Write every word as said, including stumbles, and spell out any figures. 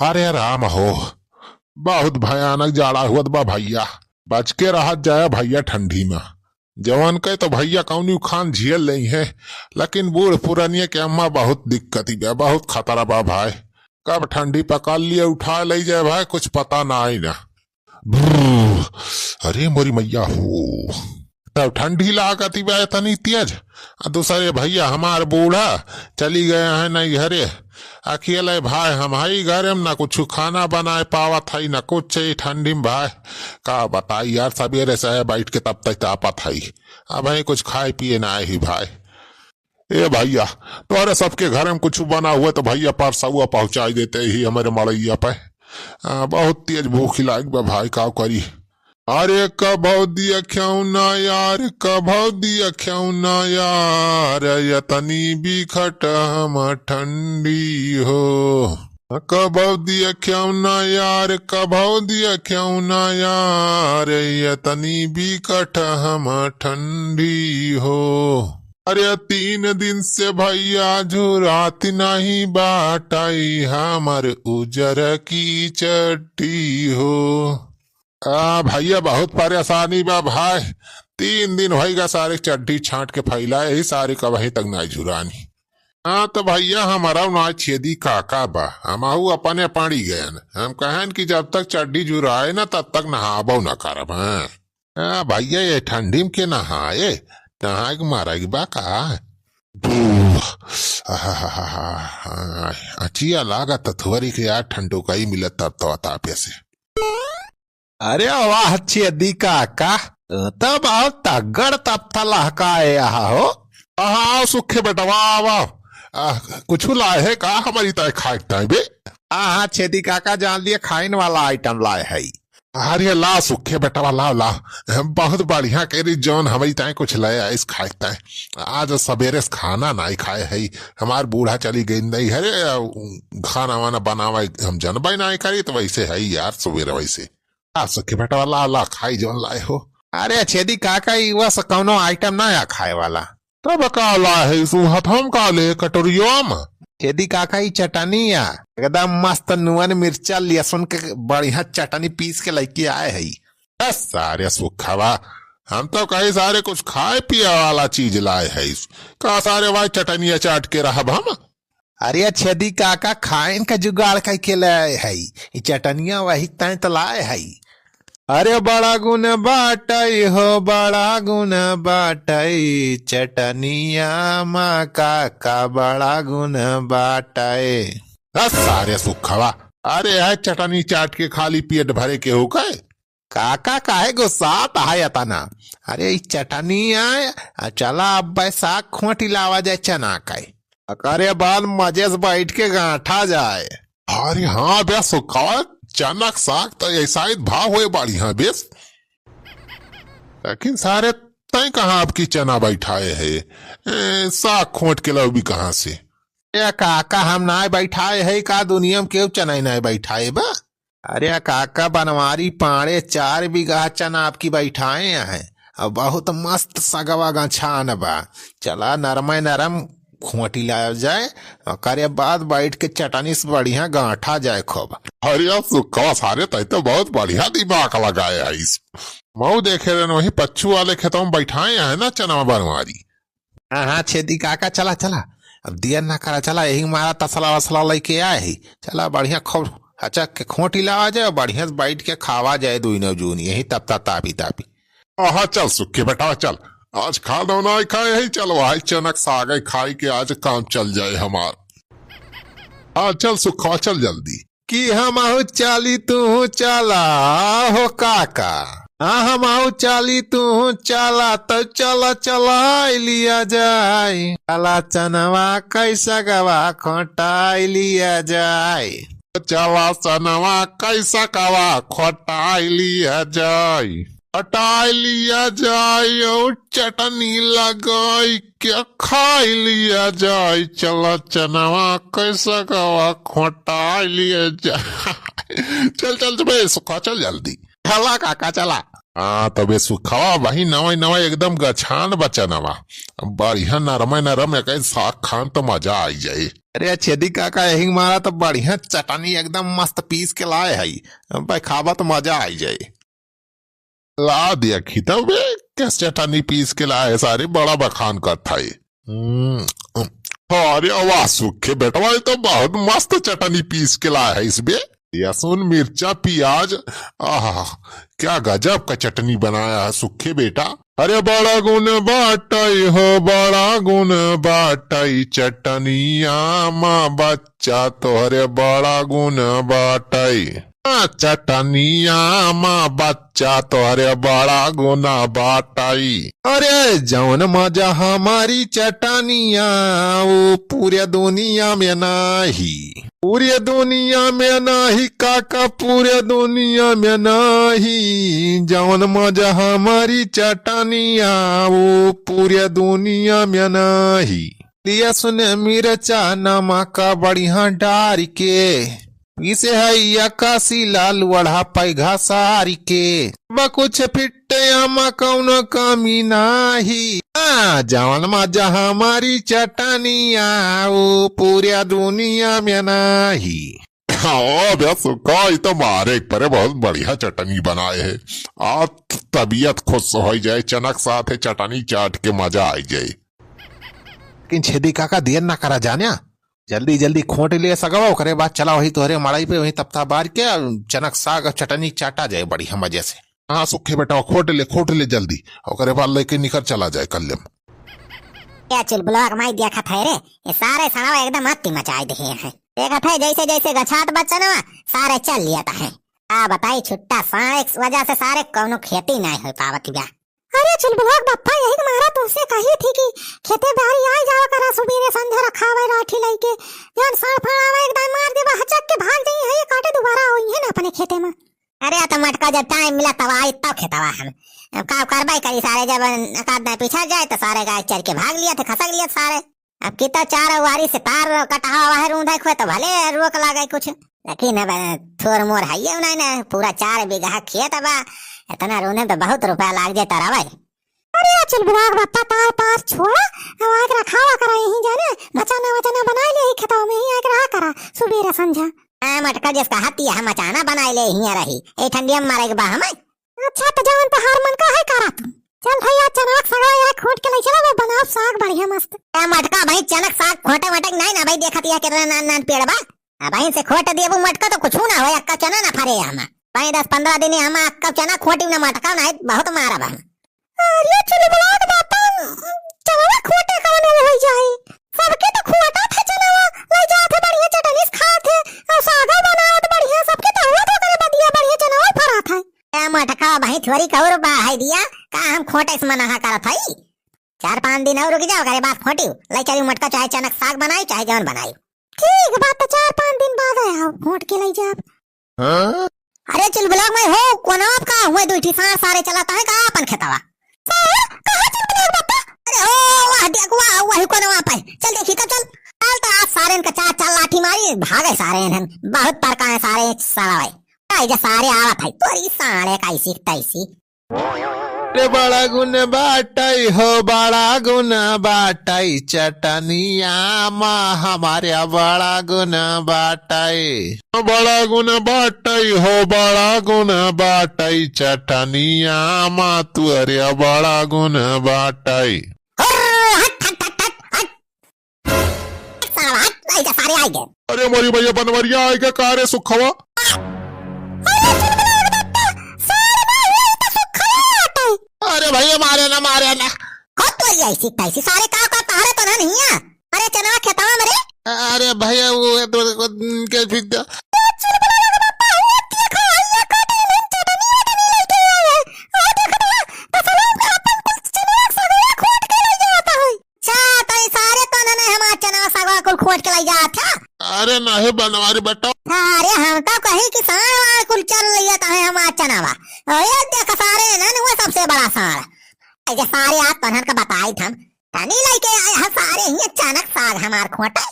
अरे राम हो, बहुत भयानक जाड़ा हुअत बा भइया। बच के रहत जाया भइया ठंडी में। जवन के तो भइया कौनी उखान झेल लेइहैं, लेकिन बूढ़ पुरनिया के अम्मा बहुत दिक्कती बा, बहुत खतरा बा भाई। कब ठंडी पकड़ लिए उठा ले जाए भाई, कुछ पता ना आई ना। ब्रू, अरे मोरी मैया हो, तब ठंडी लागती बा तनी तेज। आ दूसरे भइया हमार बूढ़ा चली गए हैं नैहरे। अकेले भाई हम हई घरे में, ना कुछ खाना बनाए पावत हई, ना कुछ। ई ठंडी में भाई का बताई यार, सबेरे से बैठ के तब तक तापत हई, अब ही कुछ खाए पिए ना ही भाई। ए भइया, तोहरे सबके घर में कुछ बना हुआ तो भइया परसौआ पहुँचाई देते ही हमरे मड़ैया पे। आ, बहुत तेज भूख लाग बा भाई, का करी। अरे कभौ दिया खियौना यार, कभौ दिया खियौना यार, यतनी बिखट हम ठंडी हो। कभौ दिया खियौना यार, कभौ दिया खियौना यार, यतनी बिकट हम ठंडी हो। अरे तीन दिन से भइया झुरात नहीं बाटइ हमर उजर की चड्डी हो। आ भइया बहुत परेशानी बा भाई, तीन दिन होइगा सारे चड्डी छांट के फैलाए ही, सारे कबहीं तक नाई झुरानी। हाँ तो भइया हमारा ना छेदी काका बा, हमहू अपने पड़ी गयन। हम कहन कि जब तक चड्डी जुराए ना तब तक नहाबो ना करब। हाँ, हाँ भइया ये ठंडी में के नहाए, नहाए के मारा के बा का? बू, आहाहाहा, हाँ, अचिया लागत थोरी के यार ठंडो कई मिलत तब तो तापे से। अरे वाह छेदी काका, तब आओ तगड़ तब त लहकाए आहा हो। आहा, आओ सुखे बेटवा, आओ, आओ। आ, कुछु लाए है का हमारी ताई खाए के ताई बे? आहा, छेदी काका जान लिए खाइन वाला आइटम लाए है। अरे ला सुखे बेटवा, लाओ, लाओ। बहुत बढ़िया के री जौन हमारी ताई कुछ लाए आइस खाए के ताई। आज सबेरे से खाना नाई खाए है, हमार बूढ़ा चली गई नैहरे, खाना वाना बनावा हम जनबे नाई करी, तो वैसे है यार सबेरे वैसे। आ सखी बेटवा, ला, ला, खाई जौन लाए हो। अरे छेदी काका, ई बस कौनो आइटम ना आ खाए वाला। तब का लाए है सु हथम का ले कटोरियो में? छेदी काका, ई चटनी आ, एकदम मस्त नून मिर्चा लहसुन के बढ़िया चटनी पीस के लेके आए है। बस सारे सुखवा, हम तो कहीं सारे कुछ खाए पिए वाला चीज लाए है। का सारे भाई चटनिया चाट के रहब हम? अरे छेदी काका, खाइन का जुगाड़ कइके लाए है, ई चटनिया वही तय त लाए है। अरे बड़ा गुण बाटई हो, बड़ा गुण बाटई, चटनिया मा काका बड़ा गुण बाटई। बस सारे सुखवा, अरे है चटनी चाट के खाली पेट भरे के हो गए। काका काहे गुस्सात है अतना? अरे ई चटनी आए, आ चला अब बैसाख खोटी लावा जाए चना के। अकरे बाद मजे से बैठ के गांठा जाए। अरे हाँ बे सुखवा, चना के साग तो ऐसा ही भाव होए बढ़िया बेस। लेकिन सारे तय कहाँ आपकी चना बैठाए है? ए, साग खोट के लाओ भी कहाँ से? ए काका, हम नाय बैठाए है का? दुनिया में केहू चना ही नाय बैठाए बा। अरे काका, बनवारी पाड़े चार बीघा चना आपकी बैठाए हैं, और बहुत मस्त सगवा गछान बा। चला नरमे नरम खोटी लाया जाए, ओकरे बाद बैठ के चटनी से बढ़िया गांठा जाए खूब। अरे सुखवा, सारे तय तो बहुत बढ़िया दिमाग लगाए है इस। मऊ देखे रहन वही पच्चू वाले खेतों में बैठाए हैं ना चना बनवारी। हाँ, हाँ, छेदी काका, चला, चला। अब देर ना करा, चला, यही मारा तसला वसला लेके आए ही। चला, बढ़िया खूब हचक के खोटी लावा जाए, बढ़िया से बैठ के खावा जाए दुइनो जून, यही तपता तापी तापी। आहा, चल सुखी बेटा, चल। आज खाना ना खाए ही, चल भाई, चनक सागे खाई के आज काम चल जाए हमार। हाँ, चल सुखवा, चल जल्दी। कि हमहू चाली तू चला हो काका। हाँ, हमहू चाली तू चला, तो चला चलाई लिया जाए। चला चनवा कैसा गवा खोटाई लिया जाए। चला चनवा कैसा गवा खोटाई लिया जाए। खोटाई लिया जाए, ओ चटनी लगाई के खाई लिया जाए। चला चनवा कैसा गवा खोटाई लिया जाए। चल, चल, चल बे सुखा, चल जल्दी। चला काका, चला। हाँ, तबे सुखवा वही नवा नवा एकदम गछान बा चनवा। बढ़िया नरमे नरम एक साग खान तो मजा आई जाए। अरे छेदी काका, यही मारा तो बढ़िया चटनी एकदम मस्त पीस के लाए हई। अबे खाबा तो मजा आई जाए। ला देखी तब, ए, कस चटनी पीस के लाए है सारे, बड़ा बखान करत है। हम्म, अरे वाह सुखे बेटवा, ये तो बहुत मस्त चटनी पीस के लाए है इसबे। लहसुन, मिर्चा, प्याज, आहा, क्या गजब का चटनी बनाया है सुखे बेटा। अरे बड़ा गुण बाटई हो, बड़ा गुण बाटई, चटनिया मा बच्चा तोहरे बड़ा गुण बाटई। आ, चटनिया मा बच्चा तोहरे बड़ा गुण बाटई। अरे जौन मजा हमारी चटनिया, वो पूरे दुनिया में नाही। पूरे दुनिया में नाही काका, पूरे दुनिया में नाही। जौन मजा हमारी चटनिया, वो पूरे दुनिया में नाही। लहसुन, मिर्चा, नमक बढ़िया डार के, पीसे है अक्कासी लाल वड़ा पैघा सार के। बा कुछ फिट्टे आमा कौनो कमी नाही। आ, जौन मजा हमारी चटनिया, वो पूरे दुनिया में नाही। हाँ, बे सुखा, ई तो मारे एक परे बहुत बढ़िया चटनी बनाए है। आ, तबीयत खुश हो जाए, चनक साथे चटनी चाट के मजा आई जाए। लेकिन छेदी काका, देर ना करा जान्या, जल्दी जल्दी खोट ले सगवा, ओकरे बाद चला वही तोहरे मड़ई पे, वही तपता बार के, आ, चनक साग चटनी चाटा जाए बढ़िया मजे से। हाँ सुखे बेटा, खोट ले, खोट ले जल्दी, ओकरे बाद लेके निकर चला जाए कल्ले में। ए चुलबुलवा के माई देखत है रे, ये सारे सड़वा एकदम अति मचाई दिए हैं। देखत है जैसे जैसे गछात बा चनवा, सारे चल लियत है। का बताई, छुट्टा सारे के वजह से सारे कौनो खेती नाहीं हो पावत बा। अरे चुलबुलवा के बप्पा, यही के मारा तुमसे कही थी कि खेते बारी आ जावा करा, सुबेरे संझा रखावे राठी लइके, जौन साँड़ फाँड़ आवे एकदम मार देबा, हचक के भाग जाई है, ये काटे दोबारा होई है ना अपने खेते में। अरे तो मटका, जब टाइम मिला तब आई तब खेतवा हम, अब का करबे करी सारे, जब एक आध दिन पिछड़ जाए तो सारे गाय चर के भाग लिया थे, खसक लिया थे सारे। अब की तो चार वारी से तार कटहा हुआ है, रूंधे खुए तो भले रोक लागे कुछ, लेकिन अब थोर मोर है ये नहीं ना, पूरा चार बीघा खेत बा, इतना रूंधे में तो बहुत रुपया लाग जाता रहा भाई। अरे चुलबुलवा के बप्पा, तार पार छोड़ा, अब आग रखावा करा यहीं जाने, बचाना वचाना बनाए ले यही खेतवा में ही आग रहा करा, सुबेरे संझा। हाँ मटका, जिसका हत्ती है मचाना बनाए ले हियाँ रही, ए ठंडिया में मारे के बा हमें। अच्छा तो जवन तोहार मन का है करा तू। चल भैया, चनक सगवा या खोट के ले चला, वो बनाओ साग बढ़िया मस्त। ए मटका भाई, चनक साग खोटे वटे नहीं ना भाई, देखत या कितना नान नान पेड़ बा। अब भाई से खोट देबू मटका तो कुछ ना हो, अक्का चना ना फरे हमा। भाई दस पन्द्रह दिन हमा अक्का चना खोटी ना मटका ना, बहुत मारा बा। अरे चुलबुलवा के बप्पा, चनवा खोटे कवन हो जाए? सबके तो खोटा था चनवा, ले जात है बढ़िया चटनी से खात है, और सागो बनावत बढ़िया, सबके तो हुआ तो करे बदिया बढ़िया चनवा फरात है। ए मटका भाई, थोरी कौर बा है दिया, का हम खोटे से मना करत हई? चार पाँच दिन और रुक जाओ, करे बाद खोटी, ले चली मटका, चाहे चनक साग बनाई, चाहे जवन बनाई। ठीक बात, तो चार पाँच दिन बाद आओ, खोट के ले जाब। हाँ? अरे चुलबुलवा के माई हो, कोनवा पे का हुए दुई ठी साँड़ सारे चलाता है का अपन खेतवा? सारे, कहाँ चुलबुलवा के बप्पा? अरे ओ, वाह देख, वाह, वही कोनवा पे। चल देखी तो चल। चल तो आज सारे इनका चार चार लाठी मारी, भागे सारे इन्हन। बहुत परका है सारे सड़वे। आई जा सारे आवत है, तोरी सारे का ऐसी तैसी। रे बड़ा गुण बाटई हो, बड़ा गुण बाटई, चटनिया मा हमारे बड़ा गुण बाटई। बड़ा गुण बाटई हो, बड़ा गुण बाटई, चटनिया मा तुअरे बड़ा गुण बाटई। हट, हट, हट, हट, हट। साला, हट, आई जा, सारे आई गए। अरे मोरी भैया, बनवरिया आई गए का रे सुखवा? अरे चुलबुलवा के बप्पा, सारे भाई, ये तो सुखवा आटे। अरे भैया, मारे ना, मारे ना। हो तो ये ऐसी तैसी, सारे का का तारे तो ना नहीं है। अरे चनवा खेतवा में रे। अरे भैया, वो है तो, तो, के फिर जा। ए चुलबुलवा के बप्पा, ये देखो, ये काटे नहीं, चटनी वटनी लेके आए हैं। आ देखो तो, पसलूब का अपन कुल चनवा सगवा खोट के ले जाता है। अच्छा, तो ई सारे तो ने हमार चनवा सगवा कुल खोट के ले जात है। अरे नहीं बनवारी बेटा। अरे हम तो कही कि सारे वाले कुल चल लिया तो है हमार चनवा। और ये देख सारे ना, वो सबसे बड़ा सार। ऐसे सारे आज तोहन का बताई थम। तनी लेके आए हैं सारे ही अचानक साग हमार खोटे।